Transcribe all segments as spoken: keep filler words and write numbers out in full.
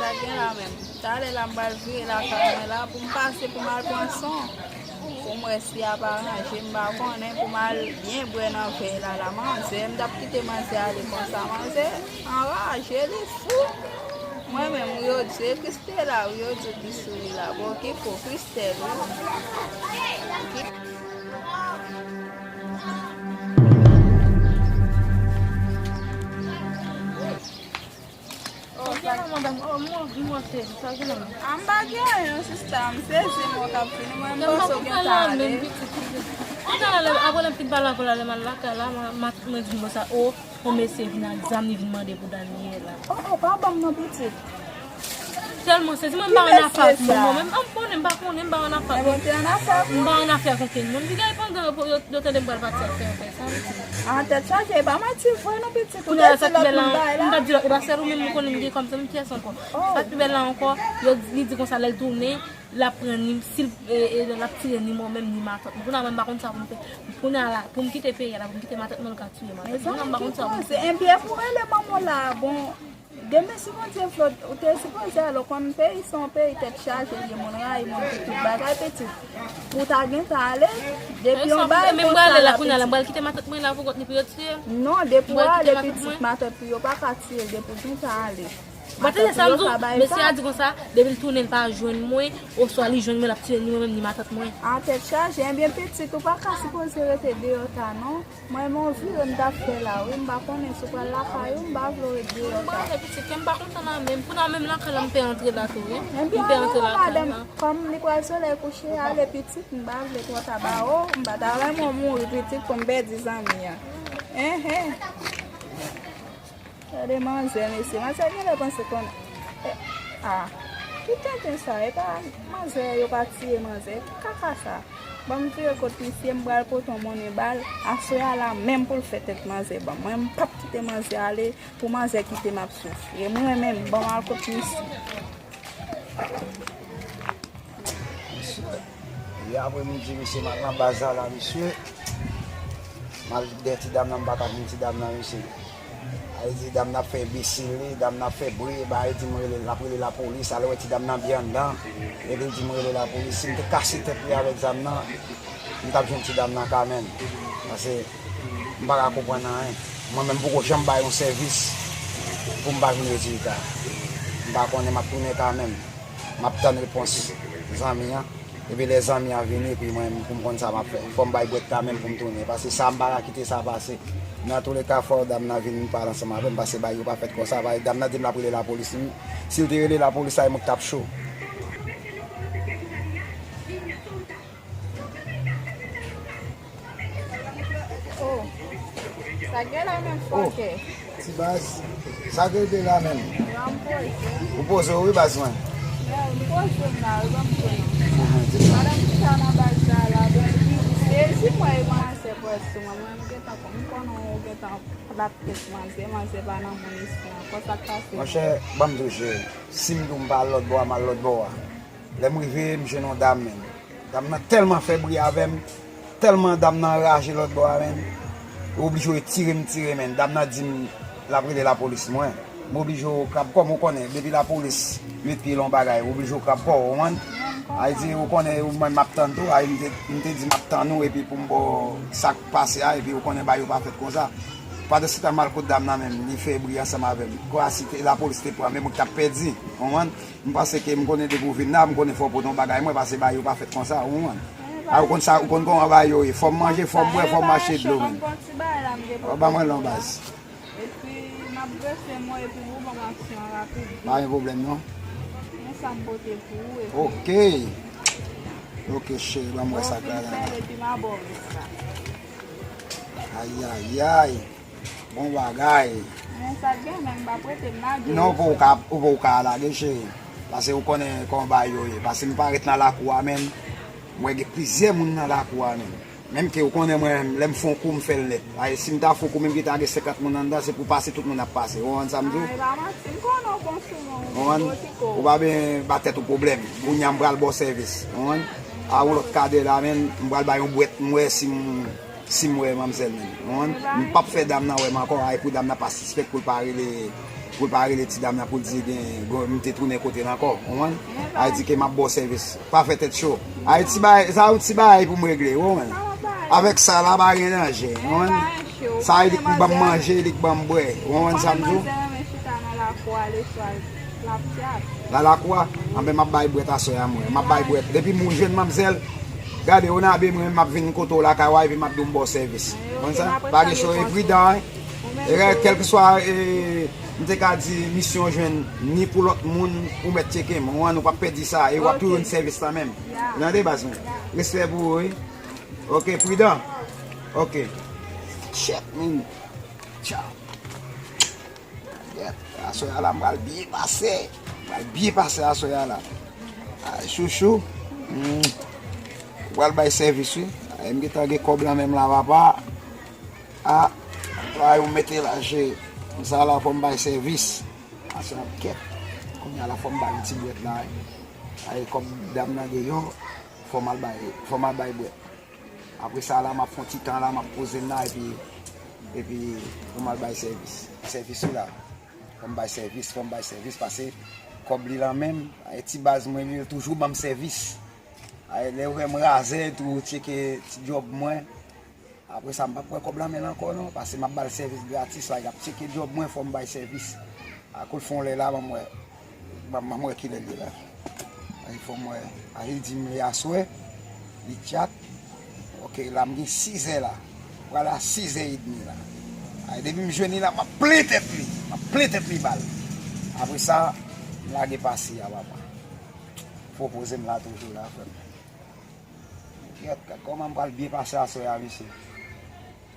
Sa gen la menm. Talè la m pral vire lakay mwen la pou m pase pou m al pran son. Pou m wè si ap aranje, m pa konnen, pou m al byen bwè nan vèy la la manzè. M t ap kite manzè ale konsa, manzè anraje, li fou. Mwen menm, Rio di, e Christela, Rio di ki sou li la. Bon, ki fo, Christelle, wi. Ki Oh, sa gen la, madanm. Oh, m anvi manje. Sa gen la. A, m pa gen anyen, sista. M sezi, mwen k ap vini. Mwen, m panse w gen tale. Kounya la, lè, apre lè m fin pale avè w la, lè m al lakay la, ma, ma, mwen di konsa, oh, yon mesye vin ak zam, li vin mande pou Daniela. Oh, oh, pa ban m non, pitit. Tèlman sezi, mwen m pa ann afè ak moun, mwen menm, m konnen, m pa konnen, m pa ann afè ak moun. M pa ann afè ak okenn moun. Piga pandan yo, yo, yo tande m pral pati ak fè, fè sa, wi. Ah, tèt chaje, e pa manti vre non, pitit. Ou te di lòt moun bay la. M t ap di lòt, e pa sèl ou menm m konnen m gen kòm zanmi, kiyès ankò? Oh. Sa k pi bèl la ankò, yo, li di konsa lè l tounen, l ap pran ni, si l, e, e, l ap tire ni mwen menm, ni matant mwen. Kounye a mwen m pa konn sa pou m fè. Kounye a la, pou m kite peyi a la, pou m kite matant mwen, l ka tiye matant mwen. Kounye a m pa konn sa pou m fè. Ebyen, pou rele manman w la, bon, demen si Bondye vle, ou te sipoze ale, ou konn peyi se yon peyi tèt chaje li ye, moun rayi moun pou tout bagay, pitit. Pou w ta gentan ale, depi yon bagay konsa la, pitit. Menm mwen ale la, kounye a la, m pral kite matant mwen la pou kont li pou yo tiye l. Non, depi w ale, pitit, matant pou yo pa ka tiye l, depi w gentan ale. Matant pou yo ka bay pa. Mesye a di konsa, depi l tounen, l pa jwenn mwen, oswa li jwenn mwen, l ap tiye ni mwen menm, ni matant mwen. Ah, tèt chaje, ebyen, pitit, ou pa ka sipoze rete deyò ta, non. Mwen, men yon vire m t ap fè la, wi. M pa konnen si w pral lakay ou, m pa vle w ret deyò ta. Mwen, pitit, kè m pa kontan la menm. Pou nan menm lakay la, m pè antre la tou, wi. M pè antre lakay la. Kòm li pral solèy kouche, ale pitit, m pa vle twò ta ba w. M pa ta renmen w mouri pitit pou m pèdi zanmi an. Enhen. Gade manzè, mesye. Manzè genlè panse konn, eh, ah, ki tenten sa? E pa manzè, yo pa tiye manzè. Ki kaka sa? Ban m vire kot misye, m pral pote yon monnen ba l. Aswè a la menm pou l fè tèt manzè ban m. Mwen, m p ap kite manzè ale, pou manzè kite m ap soufri. E mwen menm, ban m al kot misye. Mesye, yè aprèmidi, mesye, m al nan baz la, la, mesye. M al dèyè ti dam nan, m pa ka jwenn ti dam nan, mesye. Sa vle di, dam nan ap fè enbesil li, dam nan ap fè bri, epi li di m rele, l ap rele lapolis, alò wè ti dam nan byen anndan, epi l di m rele lapolis. Si m te kase tèt li avèk zam nan, m t ap jwenn ti dam nan kanmenm. Paske m pa ka konprann anyen. Mwen menm, m poko janm bay yon sèvis pou m pa jwenn rezilta. M pa konnen, m ap tounen kanmenm. M ap tann repons zanmi an. Epi lè zanmi an vini, epi mwen, pou m konn sa m ap fè. Fò m bay bwèt kanmenm pou m tounen. Paske sa, m pa ka kite sa pase. Men antouleka, fò dam nan vin pale ansanm avè m, paske bagay yo pa fèt konsa. Bagay, dam nan di m l ap rele lapolis. Li, si l te rele lapolis, sa e mwen k t ap cho. Oh. Sa gen la menm fòkè. Ti baz, sa gen de la menm? Yo, m poze. Ou poze w wi baz mwen. Yo, m poze m la wi, ban m pran. Madanm ki sa nan baz sa la, bon, li sezi mwen e manzè pwès sou mwen. Mwen, m gentan, m konnen ou gentan plat tèt manzè, manzè pa nan moun isi ankò, sa k pase? Monchè, ban m di w, cheri, si m di w m pa al lòt bò a, m al lòt bò a. Lè m rive, m jwenn yon dam, menn. Dam nan tèlman fè bri avè m, tèlman dam nan anraje lòt bò a, menn. Li oblije retire m, tire, menn. Dam nan di m l ap rele lapolis, mwen. M oblije krab kò m, ou konnen, depi lapolis met pye l yon bagay, ou oblije krab kò w, ou konprann? Ay di, ou konnen, ou, mwen, m ap tann tou, ay, m te, m te di m ap tann ou, epi pou m ba w sa k pase a, epi ou konnen bagay yo pa fèt konsa. Pandan se tan, m al kot dam nan menm, li fè bri ansanm avè m. Kwa si te, lapolis te pran, men mwen k t ap pèdi, ou konprann? M panse ke m konnen depi w vin la, m konnen fò w pote yon bagay mwen, paske bagay yo pa fèt konsa, ou konprann? A, ou konn sa, ou konn kòman bagay yo ye. Fò m manje, fò m bwè, fò m achte dlo, menn. Ban mwen lon baz. Epi, m ap grese mwen, epi ou ban m aksyon rapid. Pa gen pwoblèm, non. Men sa m pote pou ou, epi. Ok. Ok, cheri, ban mwen sa k la la. Epi m a ba w res la. Ayayay. Bon bagay. Men sa k gen, men m pa prete m lage. Non, ou poko ka, ou poko ka lage, cheri. Paske ou konnen kòman bagay yo ye. Paske m pa ret nan lakou a, menn. M wè gen plizyè moun nan lakou a, menn. Menm ke ou konnen mwen, lè m fè yon kou, m fè l nèt. Ay, si m ta fè yon kou, menm ke ta gen senkant moun anndan, se pou pase tout moun ap pase. Ou konprann sa m di w? Ay, pa manti, m konnen w konsome, ou konprann? Ou pa ben ba tèt ou pwoblèm. Kounye a m pral ba w sèvis. Ou konprann? A yon lòt kadè la, menn, m pral bay yon bwèt, m wè si m si m wè manmzèl menm. Ou konprann? M p ap fè dam nan wè m ankò, ay pou dam nan pa sispèk pou l pa rele Pou l pa rele ti dam nan pou l di gen, gen, m te tounen kote l ankò, w konprann? Ayiti ke m ap ba w sèvis. Pa fè tèt cho. Ayiti bay, sa yon ti bagay pou m regle, w konprann? Avèk sa la, pa gen danje, w konprann? Sa e li k ban m manje, li k ban m bwè, w konprann sa m di w? Nan lakou a, anben m ap bay bwèt aswè a mwen, m ap bay bwèt. Depi m jwenn manmzèl, gade, w nan abe mwen, m ap vin kote w lakay w a, epi m ap di w m ba w sèvis. W konprann sa? Pa gen cho, e pridan, wi. E kèlkeswa, e, m te ka di misyon jwenn ni pou lòt moun, ou mèt tcheke m, w konprann, ou p ap pèdi sa, e w ap toujou jwenn sèvis lan menm. Ou tande baz mwen? Respè pou ou, wi. Ok, pridan. Ok. Shit, man. Tchaw. Gèt, aswè a la, m pral byen pase. M pral byen pase aswè a la. Ay, chouchou. Hmm. M pral bay sèvis, wi. Ay, m gentan gen kòb lan menm la, papa. A, a, yo mete la, cheri. Sa la, fò m bay sèvis. Aswè a, kèt. Kounye a la, fò m bay yon ti bwèt la, wi. Ay, kòm dam nan deyò, fò m al bay, fò m al bay bwèt. Apre sa la, m ap fè yon ti tan la, m ap poze m la, epi, epi pou m al bay sèvis. Sèvis wi la. Fò m bay sèvis, fò m bay sèvis, pase kòb li lan men m, e ti baz mwen li, li toujou ban m sèvis. Ay, lè w wè m razè tou, tcheke ti djòb mwen. Apre sa, m p ap pran kòb lan men l ankò non, pase m ap ba l sèvis gratis la, y ap tcheke djòb mwen, fò m bay sèvis. Akoz fè yon lè la, ban m wè. Ban m, ban m wè kilè l ye la. Ay, fò m wè. Ay, li di m li aswè. Li tchat. Ok, la m gen sizè la. Pral a sizè edmi la. Ay, depi m jwenn li la, m ap plen tèt li. M ap plen tèt li ba l. Apre sa, m lage pase a, papa. Fò poze m la toujou la, frè m. Kèt, kèt, kòman m pral byen pase aswè a, mesye?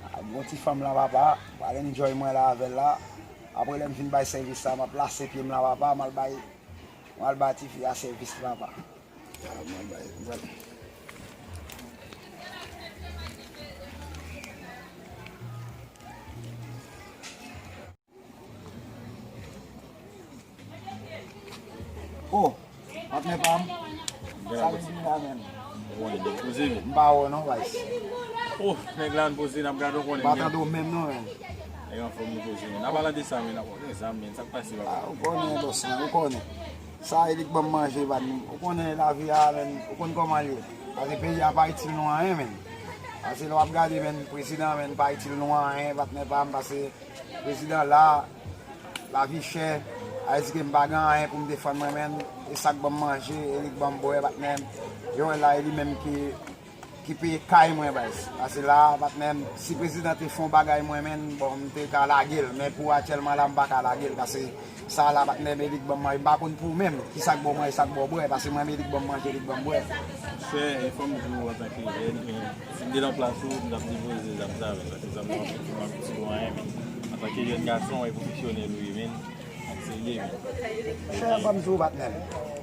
A, bon ti fanm lan, papa, m pral enjoy mwen la avè l la. Apre lè m fin bay sèvis la, m ap lase pye m la, papa, m al bay, m al bay tifi a sèvis li, papa. A, m al bay, m al. Oh, patnè pa m. Sa vin vin la menm. Ou konnen, nèg poze, men. M pa wè w non, guys. Oh, nèg la, n poze, n ap gade, ou konnen, men. M pa tande w menm non, men. Nèg anfòm, nou poze, men. N ap pale de sa, men, n ap gen zam, men. Sa k pase, papa? Ah, ou konnen, bòs lan, ou konnen. Sa e li k ban m manje, patnè. Ou konnen lavi a, men. Ou konn kòman l ye. Pase peyi a pa itil nou anyen, men. Pase lè w ap gade, men, prezidan, men, pa itil nou anyen, patnè pa m, pase Prezidan la, lavi chè, Ayiti ke m pa gen anyen pou m defann mwen menm, e sa k ban m manje, e li k ban m bwè, patnè m. Yo wè la, e li menm ki, ki peye kay mwen, baz. Pase la, patnè m, si prezidan te fè yon bagay mwen menm, bon, m te ka lage l, men pou aktyèlman la, m pa ka lage l, pase sa la, patnè m, e li k ban m manje, m pa konn pou ou menm, ki sa k ba w manje, sa k ba w bwè, pase mwen menm, e li k ban m manje, li k ban m bwè. Monchè, e fò m di w antanke jèn, men si m te nan plas ou, m t ap depoze zam sa, men, paske zam nan anfèt, m ap itil ou anyen, men. Antanke jèn gason, e pwofesyonèl ou ye, men. Ap serye, men. Monchè, ban m di w, patnè m.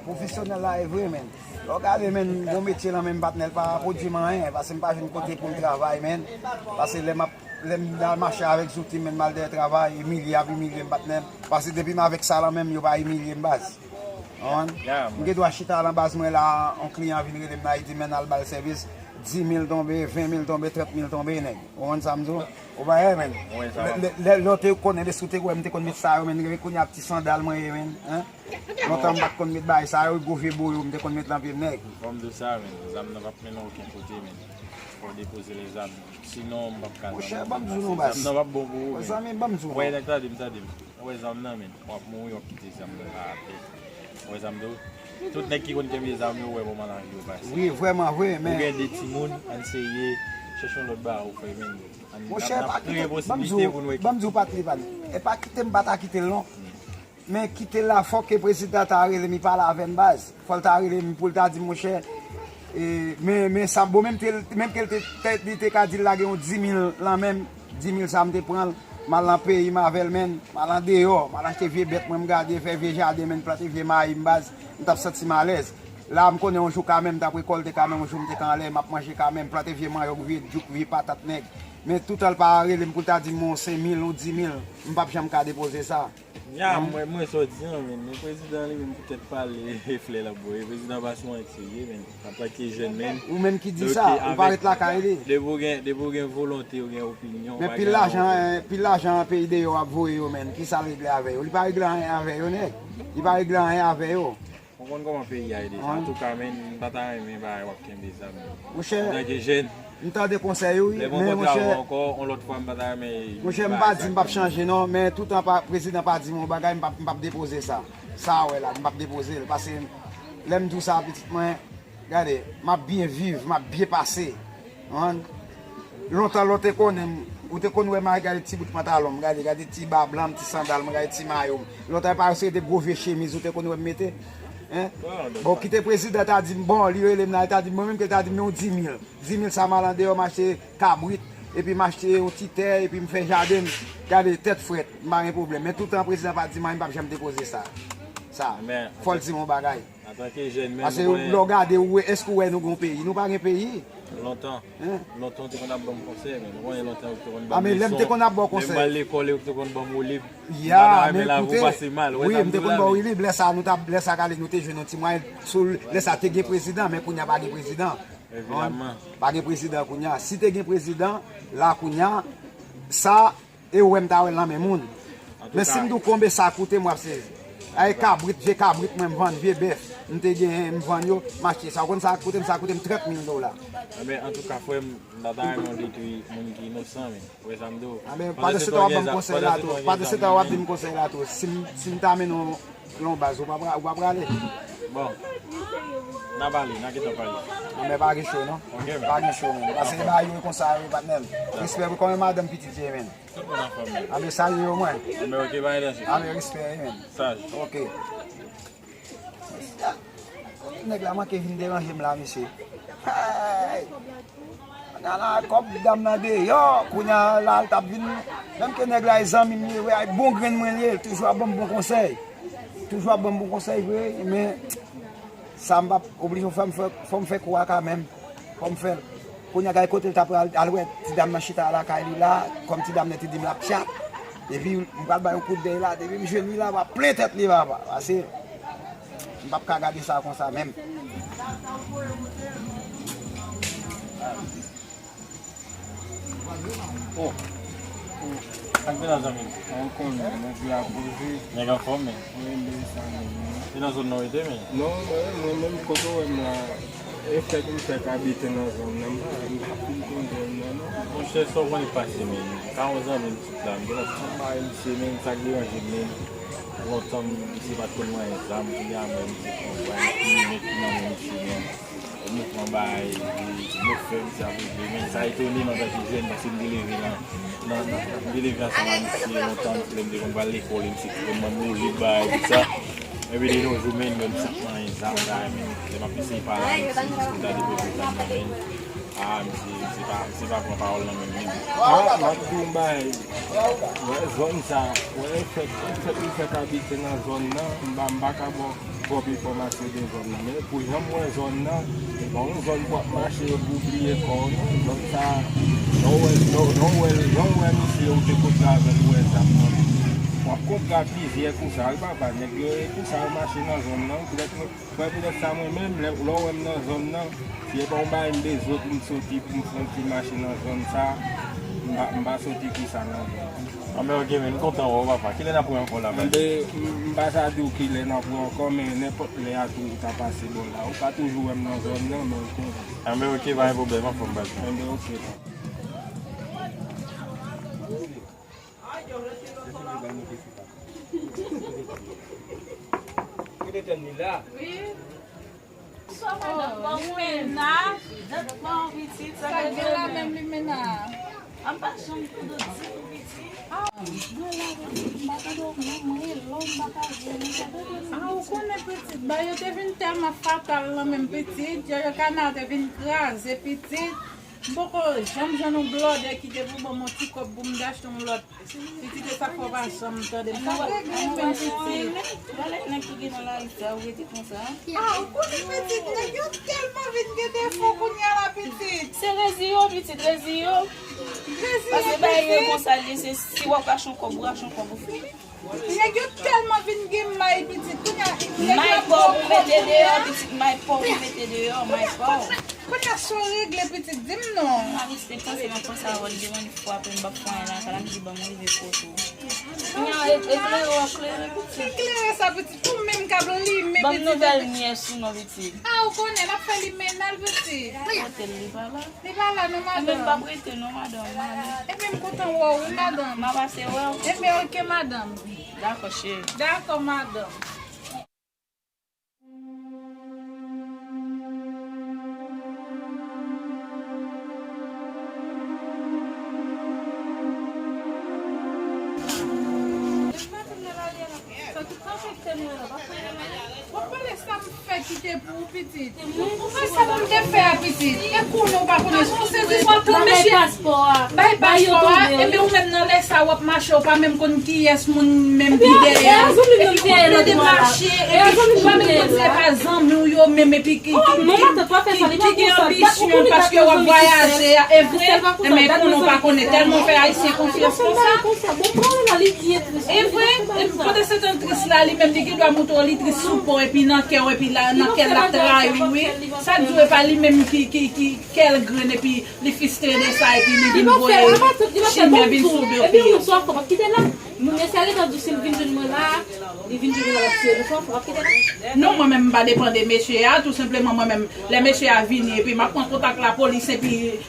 Pwofesyonèl la, e vre, men. Lè w gade, men, bon metye lan, men, patnè, l pa pwodui m anyen, paske m pa jwenn kote pou m travay, men. Paske lè m ap, lè m al mache avèk zouti m, men, m al dèyè travay, imilye ap imilye m, patnè m. Paske depi m avèk sa lan, men, yo pa imilye m, baz. Konprann? M gen dwa chita lan baz mwen la, yon kliyan vin rele m la, li di, men al ba l sèvis, dis mil tonbe, ven mil tonbe, trant mil tonbe, nèg. Ou konprann sa m di w? Ou pa wè, men. Lè, lè, lè, lè w te konnen, lè w te konnen, m te konn met sa yo, men, kounye a ti sandal mwen ye, men. Lontan m pa t konn met bagay sa yo, gwo vye boyo, m te konn met lan pye m, nèg. Fò m di w sa, men. Zam nan p ap mennen w okenn kote, men. Fò w depoze lè zam. Sinon, m p ap ka. Monchè, ban m di w non, baz. Zam nan p ap bon pou ou, men. Zanmi, ban m di w non. Wè, nèg, tande m, tande m. Ou wè zam nan, men. W ap mouri, w ap kite zam nan la atè. Ou wè sa m di w? Tout nèg ki konn kenbe zam yo, ou wè kòman lavi yo pase. Wi, vrèman vre, men. Ou gen de timoun, ann seye chèche yon lòt bagay ou fè, men. Monchè, pa kite, ban m di w, ban m di w, patnè, pa m. E pa kite m pa ta kite l, non. Men kite l la, fòk ke prezidan ta rele m, li pale avè m, baz. Fò l ta rele m pou l ta di m, monchè, e, men, men sa, bon, menm te, menm ke l te, te, li te ka di l lage yon dis mil lan men m, dis mil sa m te pran l, m al nan peyi m avè l, men, m al andeyò, m al achte vye bèt mwen, m gade, fè vye jaden, men, plante vye mayi m, baz, m t ap santi m alèz. La, m konnen yon jou kanmenm, m t ap rekòlte kanmenm, yon jou m te ka anlè, m ap manje kanmenm, plante vye manyòk, vye djouk, vye patat, nèg. Men toutan l pa rele m pou l ta di m yon senk mil, yon di mil, m p ap janm ka depoze sa. Ya, mwen, mwen sa w di an, men, men prezidan li menm poutèt pale flè l ap voye. Prezidan pa sou anyen serye, men, antanke jèn, men. Ou menm ki di sa, ou pa ret lakay li. Depi w gen, depi w gen volonte, ou gen opinyon, ou pa gen anyen. Men pil lajan, pil lajan peyi deyò ap voye yo, men, ki sa l regle avè yo? Li pa regle anyen avè yo, nèg. Li pa regle anyen avè yo. Ou konn kòman peyi a ye deja. Antouka, men, m pa ta renmen bagay w ap kenbe zam yo. Monchè, antanke jèn, m tande konsèy ou, wi, men monchè, monchè, m pa di m p ap chanje non, men toutan pa, prezidan pa di m yon bagay, m p ap, m p ap depoze sa. Sa a w wè la, m p ap depoze l. Paske lè m di w sa, pitit mwen, gade, m ap byen viv, m ap byen pase. Konprann? Lontan lè w te konnen m, ou te konn wè m gade ti bout pantalon m, gade, gade ti ba blan m, ti sandal mwen, gade ti mayo m. Lontan e pa se te gwo vye chemiz ou te konn wè m mete. Hein? Bon, kite prezidan ta di m, bon, li rele m la, li ta di m, mwen menm ke l ta di m, men yon di mil. Di mil sa m al andeyò, m achte kabrit, epi m achte yon ti tè, epi m fè jaden m. Gade, tèt frèt, m pa gen pwoblèm. Men toutan prezidan pa di m anyen, m p ap janm depoze sa. Sa, fò l di m yon bagay. Antanke jèn, men. Paske lè w gade, ou wè, èske ou wè nou gen yon peyi? Nou pa gen peyi. Lontan. Lontan, ou te konn ap ban m konsèy, men. Ou konnen lontan, ou te konn ban m leson. A, men lè m te konn ap ba w konsèy la. Lè m al lekòl, ou te konn ban m olib. Ya, men koute. Wi, m te konn ba w olib. Lè sa, nou t ap, lè sa, gade, nou te jwenn yon ti mwayen sou, lè sa, te gen prezidan, men kounye a pa gen prezidan. Evidaman. Pa gen prezidan kounye a. Si te gen prezidan, la kounye a, sa, E ou wè m ta wè l nan men moun. Men si m di w konbe sa koute m w ap sezi. Ay kabrit, vye kabrit mwen m vann, vye bèf m te genyen m vann yo, m achte sa. Ou konn sa koute m, sa koute m trant mil dola. Enben, antouka, frè m, m pa ta renmen w detwi moun ki inosan, men. Ou wè sa m di w? Enben, pandan se tan w ap ban m konsèy la tou, pandan se tan w ap di m konsèy la tou, si m, si m ta mennen w Lon baz, ou pa pra-, ou pa prale? Bon. N a pale, n a gentan pale. Non, men pa gen cho, non. Ok, men. Pa gen cho, men. Pase ba yo konsa, yo, patnè m. Respè pou kòman madanm pitit ye, men. Tout moun anfòm, men. A, men salye yo, mwen. Men, ok, pa gen danje. A, men respè, men. Saj. Ok. Nèg la manke vin deranje m la, mesye. Hey! Kounye a la, kòb dam nan deyò, kounye a la, l t ap vin, menm ke nèg la e zanmi m ye, vre, ay bon grenn mwen l ye, l toujou ap ban m bon konsèy. Toujou ap ban m bon konsèy, vre, men sa m p ap oblije fè, m fè, fò m fè kou a kanmenm. Fò m fè l. Kounye a, gade kote l t ap al, al wè ti dam nan chita lakay li la, kòm ti dam nan te di m l ap tchat. Epi, m pral bay yon kout dèy la, depi m jwenn li la, m ap plen tèt li, papa. Pase, M p ap ka gade sa konsa menm. Oh. Sa k gen la, zanmi m? Ou konnen, nèg la poze. Nèg anfòm, men. Wi, men sa menm, wi. Se nan zòn nan w rete, men? Non, mwen, mwen menm, kote w wè m la, e fèt m fèk abite nan zòn nan, m pa, m pa fin konn zòn nan, non. Monchè, sa w konnen k pase, men. Ka yon zanmi m, M pa wè misye menm, sa k deranje m menm. Lontan misye pa t konn manyen zam, kounye a m wè misye pran zam, ki nèt ki nan men misye menm. Mouvman bagay, nou fè misye ap rive, men sa etone m antanke jèn, paske m te leve nan, nan, nan, m te leve ansanm ak misye lontan, lè m te konn pral lekòl, e misye te konn ban m olib bagay, tout sa. Epi de nos jours, men, m wè misye ap manyen zam, bagay, men lè m ap eseye pale ak misye, misye konn gade pwòp zam nan men l. Ah, misye, misye pa, misye pa pran pawòl nan men m menm. Ah, m ap di w yon bagay. Wè, zòn sa, wè, e fèt, e fèt, e fèt abite nan zòn nan, m pa, m pa ka ba w twòp enfòmasyon de zòn nan. Men pou jan m wè zòn nan, e pa yon zòn pou w ap mache epi w bliye kò w, non. Zòn sa, lè w wè, lè w, lè w wè, lè w wè misye, ou te kontre avè l, ou wè zam nan men l. W ap kontre a plizyè konsa, wi, papa. Nèg yo, e konsa yo mache nan zòn nan, wi, poutèt mwen, Frè, poutèt sa mwen menm, lè, lè w wè m nan zòn nan, si e pa yon bagay m bezwen pou m soti, pou m fè yon ti mache nan zòn sa, m pa, m pa soti konsa nan zòn nan. Anben, ok, men m kontan wè w, papa. Kilè n ap wè ankò la, baz? Anben, m, m pa sa di w kilè n ap wè ankò, men nenpòt lè a tou, ou ka pase bò la. Ou ka toujou wè m nan zòn nan, men ou konnen. Anben, ok, pa gen pwoblèm, anfòm, baz. Anben, ok, papa. Wi. Bonswa, madanm. Bon, Limena. Dat pa yon pitit, sa gen la menm, Limena? An pa janm tande w di yon pitit. Ah, mwen la, m pa tande w menm, mwen e lòm, m pa ka di, mwen pa tande w. Ah, ou konnen pitit, ba yo te vin tèlman fatal nan menm pitit, yo, yo kanal te vin kraze pitit. M poko janm jwenn yon blòdè ki te pou ban m yon ti kòb pou m t achte yon lòt. Pitit, e sa k fè w pa janm tande m. Sa regle menm, pitit. Gade nèg ki gen nan lari sa, ou rete konsa. Ah, ou konnen, pitit, nèg yo tèlman vin gen defo kounye a la, pitit. Se rezi yo, pitit, rezi yo. Rezi yo, pitit. Paske bagay yo konsa l ye, se si w ap rache yon kòb, ou rache yon kòb, ou fini. Nèg yo tèlman vin gen may, pitit. Kounye a, nèg yo ap pran kòb kounye a. May pa w pou mete deyò, pitit, may pa w pou mete deyò, may pa w. Kounye a, sa w regle, pitit, di m non. M ap esplike, se nan panse a wòl de mwen, fwa apre m p ap fè anyen lakay la, m di ban m rive kote w. Kounye a, e, eklere w ap klere, pitit. Eklere sa, pitit, pou menm k ap limen, pitit. Ban m nouvèl nyès ou non, pitit. Ah, ou konnen, n ap fè limennaj, pitit. Kote l, li pa la? Li pa la non, madanm. Ebyen, m p ap rete non, madanm, m ale. Ebyen, m kontan wè w, wi, madanm. M a pase wè w. Ebyen, oke, madanm. Dakò, cheri. Dakò, madanm. W ap pale sa m fè kite pou ou, pitit. Ou wè sa moun te fè a, pitit. E konnen w pa konnen. Ou sezi sou tout mesye. Bay paspò a. Bay paspò a. Ebyen, ou menm nan lè sa, w ap mache, ou pa menm konn kiyès moun menm ki dèyè a. Epi ou plede mache, epi ou pa menm konn si se pa zanmi w yo menm, epi ki, ki, ki, ki, ki gen anbisyon paske w ap vwayaje a. E vre, men konnen w pa konnen. Tèlman w fè Ayisyen konfyans konsa. E vre, pandan se tan tris la, li menm, li gen dwa montre w li tris sou po, epi nan kè w, epi la, nan kè l ap trayi w, wi. Sa k di w e pa li menm ki, ki, ki kè l grenn, epi li fristre de sa, epi li vin voye chimè vin sou do pye. Non, mwen menm, m pa depann de mesye a, tou senpleman, mwen menm, lè mesye a vini, epi m ap pran kontak lapolis, epi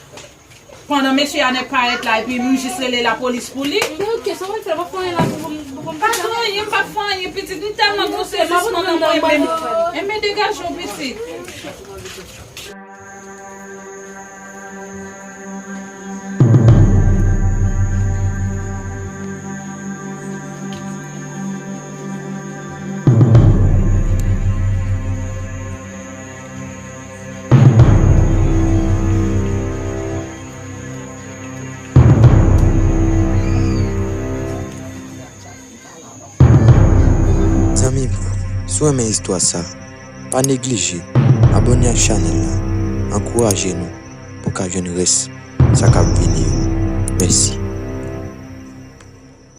pandan mesye a nèk parèt la, epi m jis rele lapolis pou li. Ebyen, oke, sa w ap fè, w ap fè anyen la pou, pou, pou m. Pa fè anyen, m p ap fè anyen, pitit. M tèlman gon sezisman nan mwen menm. Enben, degaje w, pitit. Zanmi m, si w renmen istwa sa, pa neglije abòne ak chanèl la, ankouraje nou pou w ka jwenn rès sa k ap vini yo. Mèsi.